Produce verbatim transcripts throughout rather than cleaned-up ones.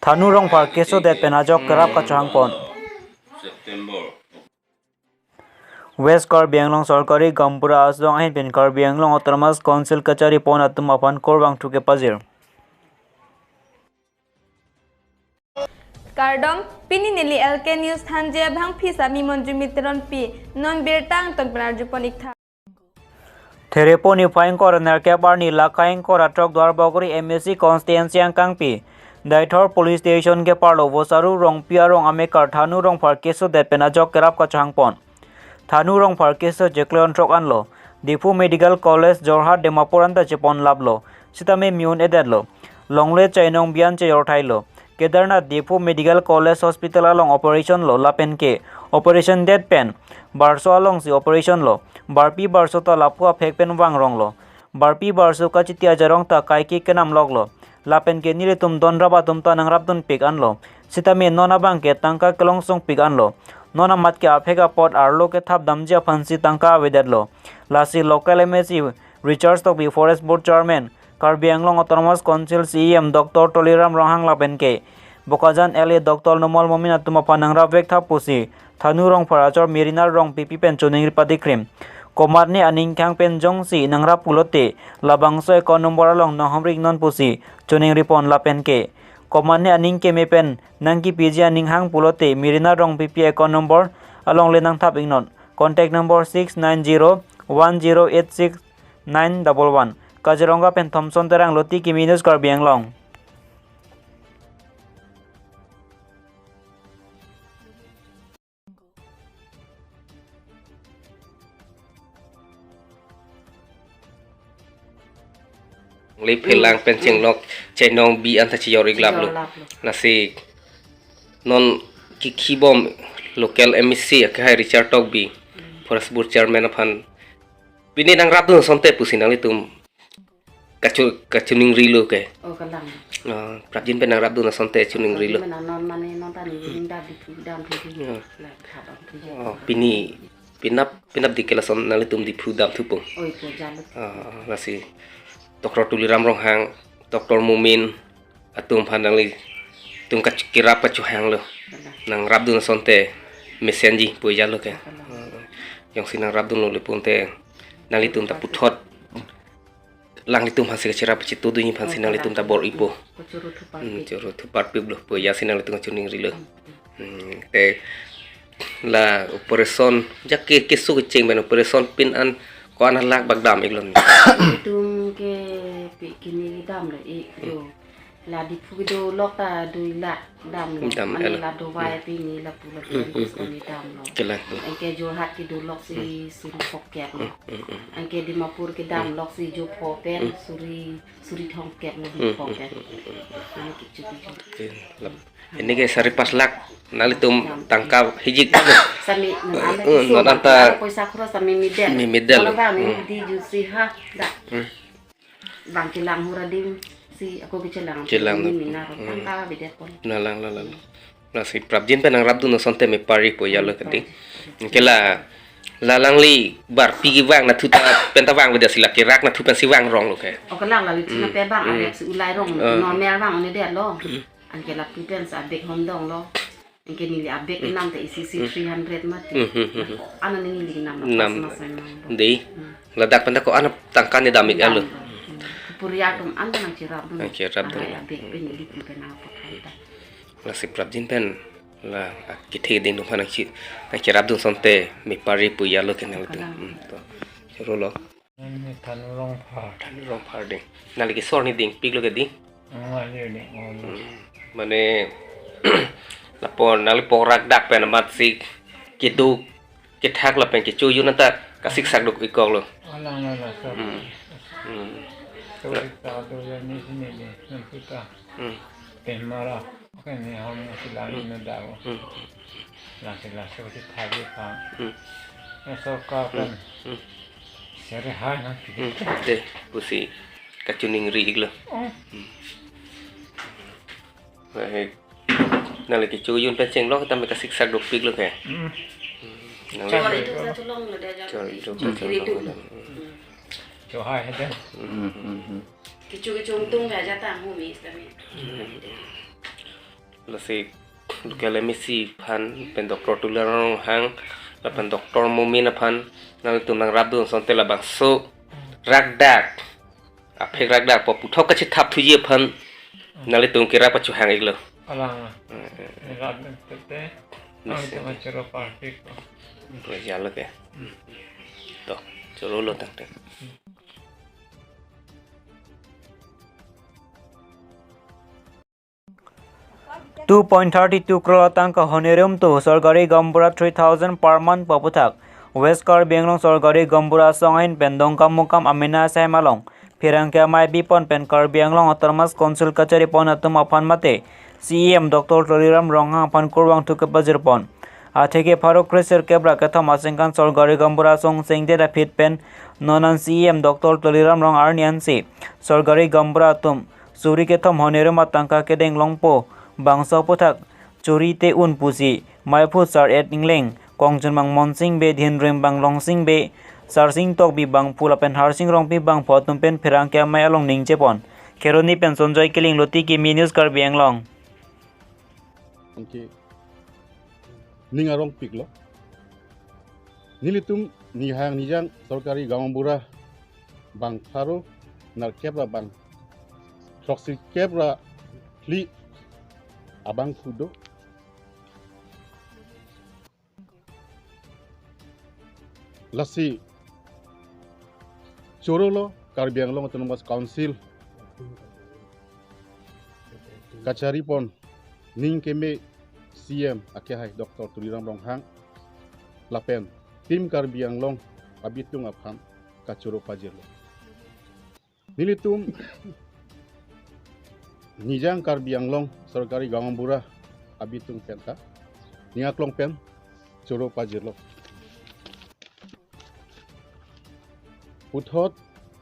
Thanu Rongphar keso det pen ajok kerap kachohang pon. September. West Karbi Anglong Sorkari Gaonbura Asong ahin pen Karbi Anglong Autonomous Council kachari pon atum aphan kurvangthu kepajir. Kardom, pini neli L K News thanje abangpi sami Monjumi Teronpi, non birta angton pen arjupon iktha. Therepo niphai ingkoi ra nerkep arni lake ingkoi ra throk Duarbagori M A C constituency angkangpi Deithor police station keparlo Vosaru Rongpi arong amekar Thanu Rongphar keso det pen ajok kerap kachohang pon. Thanu Rongphar keso chiklo throk anlo Diphu Medical College Jorhat Dimapur anta chepon laplo. Sitame mi-un-edetlo. Longle chainong bian chejor thailo. Kedarnath Diphu Medical College Hospital along operation lo lapen ke operation det pen barso alongsi operation lo. Barpi barso ta lapu aphek pen vangronglo. Barpi barso kachiti ajarong ta kaike kenam loklo. Lapen ke nelitum donrap atum ta nangrapdunpik anlo. Sitame non abang ke tangka kelongsongpik anlo. Non amat ke aphek apot arlo kethap damji aphansi tangka avedetlo. Lasi local M A C Richard Tokbi, Forest Board Chairman, Karbi Anglong Autonomous Council C E M Doctor Tuliram Ronghang lapen ke Bokajan L A Doctor Numal Momin atum aphan nangrapvek tha pusi Thanu Rongphar achor Merina Rongpipi pen choningri patikrim. Komatne aning khang pen jongsi nangrap pulote labangso account number along nanghumri non pusi choningri pon lapen ke komatne aning keme pen nangkipiji aning hang pulote Merina Rongpipi account number alongle nangthap iknon. Contact number six nine zero one zero eight six nine double one. Kaziranga pen Thomson Terang, Loti Kimi News, Karbi Anglong. Liphelang pen chenglok chainong bi anta chejor iklaplo. Chejor laplo. Lasi non kikhibom local M A C akehai Richard Tokbi, Forest Board Chairman aphan pini nangrapdun asonte pusi nanglitum kachu kachuningrilo ke. Oh, kalang. Ah, prapjin pen nangrapdun asonte chuningrilo. Prapjin pen non mane non ta ni ning dap di phu dam phu di. Ya. La kha dam phu di. Oh, pini pinap pinap di ke lason nanglitum Diphu damthupo. Oi, pujalo. Ah, lasi Doctor Tuliram Ronghang, Doctor Momin atum aphan nanglitum kach kirap kachohanglo. Kalang. Nangrapdun asonte mesenji pujalo ke. Kalang. Ah, jongsi nangrapdunlo le pulote nanglitum ta puthot alanglitum aphansi kachirap chitudunji aphansi nanglitum ta bor-ipo. Kachoro thupar. Hmm, pi. Choro thupar piplo pu ajasi nanglitum kachuningrilo. Hmm. Hmm, te la operation ja ke keso kecheng pen operation pin an ko-an halak bak dam iklon. Itum ke pi kini damlo ik jo. La Diphu kedo lok ta dui lakh damlo. Dam, mane elo. La dovai, hmm, pini lapu lapu, hmm, hmm, hmm, koni damlo. Kalang. Anke Jorhat kedo loksi, hmm, suri phokep lo. Hmm, hmm, hmm. Anke Dimapur kedam, hmm, loksi jo pho pen, hmm, suri suri thomkep lo, hmm, phokep. Hmm, hmm, hmm, hmm. Mane kichu kichu. Oke, lap. Ini ke sari pas lakh nanglitum, hmm, tangka hijik. Sami nang, eh, anda eh, kisu non anta anda poisa khoro sami midel. Mi midel. Kalau lo. Bang, hmm, di jutsi ha da. Hmm. Bang kelang hura ding si ako kechelang. Chelang. Ini mina ro, hmm, tangka bidek pon. Nalang, nalang. Lasi prapjin pen nangrapdun asonte mepari pujalo kedi. Mepari. Anke la, la alangli barpi kevang nathu ta pen ta vangvedet si la kerak nathu pensi vangronglo ke. Oh, kalang la luchi, hmm, na pe bang, hmm, arep si ulai rong, eh, normal bang onedetlo. Hmm. Anke lapu pensi abek hom donglo. Anke neli abek, hmm, enam ta isi isi, hmm, three hundred mati. Hmm, hmm, hmm. Nah, ko-an neli nam, nam. Pas mas memang. Dei. Hmm. Ladak pen ta ko-an tangka ne dam iklo. Dam. Hmm. Puri atum an nangcherapdun. Nangcherapdun. Arai abek, hmm, pen neli pen apa kanta. Lasi prapjin pen la kethe ding atum aphan nangchi nangcherapdun asonte mepari pujalo ke nangtum. Kalang. Hmm, to. Choro lo. Nang ni Thanu Rongphar. Thanu Rongphar ding. Nangli kesor ni dingpiklo kedi? Nangli ding, oh, hmm. Mane lapu nangli porak dak pen amatsi kedo kethak lapen kecho-un anta kasiksak dok ikoklo. Alang alang sa. Hmm. Hmm. Sorry ta do ya ni sini ni. Nanti ta. Hmm. Pen mara. Oke, ni hom nasi lami, hmm, na dawo. Hmm. Lasi lasi ko si thagi pa. Hmm. Na sorkar, hmm, kan. Hmm. Sere hai na pidi. Hmm. Dei, pusi kachiningri iklo. Oh. Hmm. Baik. Nangli kecho-un pen chenglok tame kasiksak dopiklo ke. Hmm. Hmm. Nangli chor itu sa cholong lo dia. Chor itu sa cholong lo dia. Hmm. Cho hai hai dia. Hmm. Hmm, hmm, hmm. Kecho kecho tung dia jatang humi tame. Hmm. Lasi local M A C aphan pen Doctor Tuliram Ronghang lapen Doctor Momin aphan nangtum nangrapdun asonte labangso rakdak, aphek rakdak pu puthot kachethap thuji aphan nanglitum kerap pachohang iklo. Alang. Hmm, hmm. Rap tete. Nisi. Ang itu macam apa sih? Tua jalo ke. To, choro lo tangte. Two point thirty two crore atangka honorium to sorkari gaonbura three thousand per month pu aputhak West Karbi Anglong sorkari gaonbura asong ahin pen Dongkamukam Amena Asem along pherangke amei bipon pen Karbi Anglong Autonomous Council kachari pon atum aphan mate C E M Doctor Tuliram Ronghang aphan kurvangthu kepajirpon. Atheke pharo kre sirkep ra kethom asengkan sorkari gaonbura asong sengdet aphi pen non an C E M Doctor Tuliram Ronghang arni ansi sorkari gaonbura atum suri kethom honorium atangka kedeng longpo bangso aputhak chori te un pusi maiphu Sar-et Ingleng, Kongchunmang Monsing Bey, Dhinrimbang Longsing Bey, Sarsing Tokbi bangphu lapen Harsing Rongpi bangphu atum pen pherangke amei along ningje pon. Kheroni pen Sonjoy Killing, Loti Kimi News, Karbi Anglong. Anke ning arongpiklo. Nelitum nihang nijang sorkari gaonbura bang pharo nerkep ra bang throksi kep ra phli abangphu do. Lasi choro lo Karbi Anglong Autonomous Council kachari pon ning keme C E M akehai Doctor Tuliram Ronghang lapen Team Karbi Anglong abitung aphan kachoro pajirlo. Nelitum nijang Karbi Anglong sorkari gaonbura abitung pen ta ning aklong pen choro pajirlo. Puthot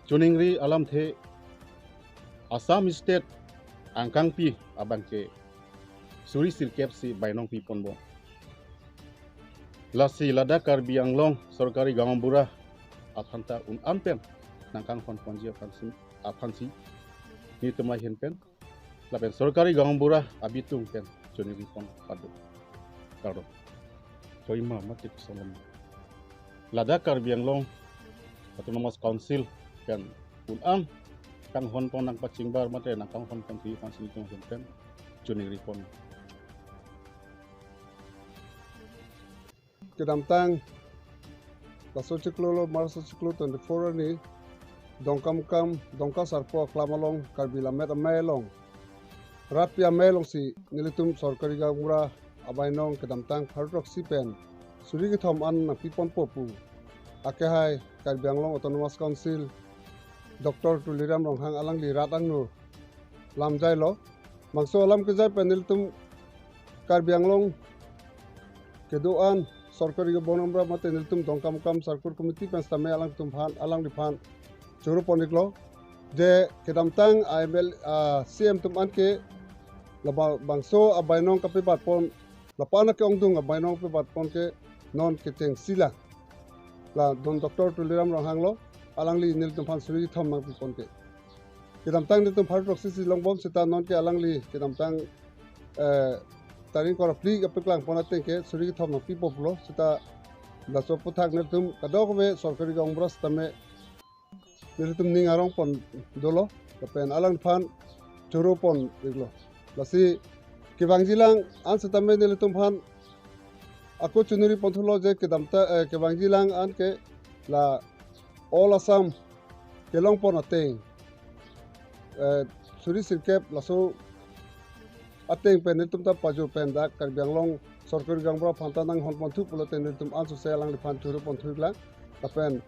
choningri alamthe Assam State angkangpi abangke suri sirkep si bainong pipon bom. Lasi ladak Karbi Anglong sorkari gaonbura aphan ta un an pen nangkanghon ponji aphansi, aphansi nelitum ahin pen lapen sorkari gaonbura abitung pen choningri pon pado. Kardom. Choima mate kusalom. Ladak Karbi Anglong Autonomous Council pen un an kanghon pon nangpachingbar mate nangkanghon pon thuji aphansi nelitum ahin pen choningri pon. Kedamtang laso chiklo lo, March chiklo twenty-four arni Dongkamukam Dongka Sarpo aklam along Karbi Lammet Amei along, rat pi amei alongsi nelitum sorkari gaonbura abainong kedamtang pharo throksi pen suri kethom an nangpiponpo pu akehai Karbi Anglong Autonomous Council Doctor Tuliram Ronghang alangli rat angno lamjailo. Bangso alam kejai pen nelitum Karbi Anglong kedo-an sorkari gaonbura mate nelitum Dongkamukam Circle Committee pen sitame alangtum aphan, alangliphan choro pon iklo. Je kedamtang I M L, ah, C M atum anke laba bangso abainong kapebat pon, lapu-an ke-ongdung abainong pebat pon ke non kechengsi la, la don Doctor Tuliram Ronghang lo, alangli nelitum aphan suri kethom nangpipon ke. Kedamtang nelitum pharo throksi si longbom seta non ke alangli kedamtang, eh, tarik ingkoi ra phli kapeklang pon ateng ke suri kethom nangpipo pulo, seta laso aputhak nelitum kadokave sorkari gaonbura sitame nelitum ning arong pon dolo, lapen alangliphan choro pon iklo. Lasi kevangjilang an sitame nelitum aphan ako choningri pon thulo je kedamta, eh, kevangjilang anke la All Assam kelong pon ateng, eh, suri sirkep laso ateng pen nelitum ta pajor pen dak Karbi Anglong sorkari gaonbura aphan ta nanghon pon thu pulote nelitum ansose alangliphan choro pon thu iklang. Lapen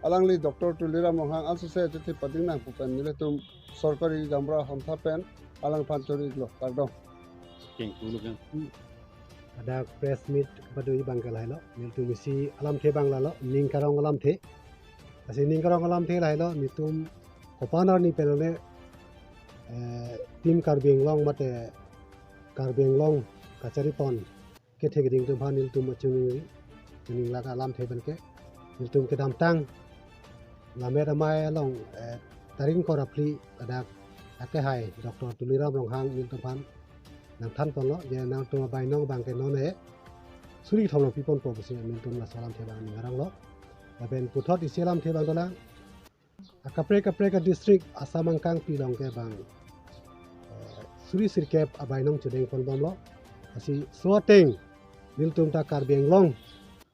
alangli Doctor Tuliram Ronghang ansose achithi pading nang pu pen nelitum sorkari gaonbura ahon tha pen alangliphan choro iklo. Kardom. Keng tulu keng. Hmm. Ada press meet pado-i abang ke lahelo. Nelitum isi alamthe abang lalo, ning karong alamthe. Lasi ning karong alamthe lahelo, nelitum kopan arni pen le, eh, Team Karbi Anglong mate Karbi Anglong kachari pon kethe keding atum aphan nelitum achuningri, chuning lak alamthe abang ke. Nelitum kedamtang Lammet Amei along, eh, tarik ingkoi ra phli ladak akehai Doctor Tuliram Ronghang nelitum aphan nangthan ponlo, je nangtum abainong abang ke non eh suri kethom along piponpo pusi nelitum laso alamthe abang ning aronglo. Lapen puthot isi alamthe abang dolang, akaprek kaprek a-district Assam angkangpi along ke bang, eh, suri sirkep abainong chedeng ponbomlo. Lasi laso ateng nelitum ta Karbi Anglong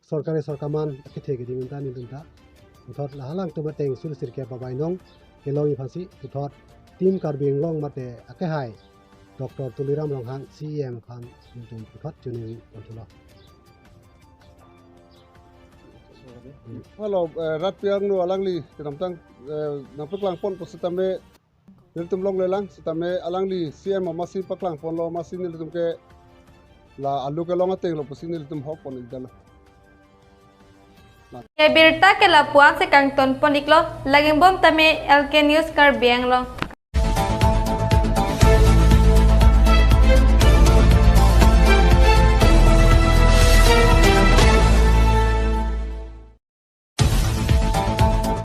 sorkari sorkarman akethe keding ta nelitum ta puthot la halangtum ateng suri sirkep abainong kelongji aphansi puthot Team Karbi Anglong mate akehai Doctor Tuliram Ronghang C E M aphan nelitum puthot choningri ponthulo. Hello, eh, rat piang nu alangli kedamtang, eh, nangpaklang pon pusitame nelitum longlelang, sitame alangli C E M amatsi paklang ponlo, amatsi nelitum ke la alu kelong ateng lo pusi nelitum hok pon idalo. Ke birta ke lapu-an si kangton pon iklo, laging bom tame L K News Karbi Anglong.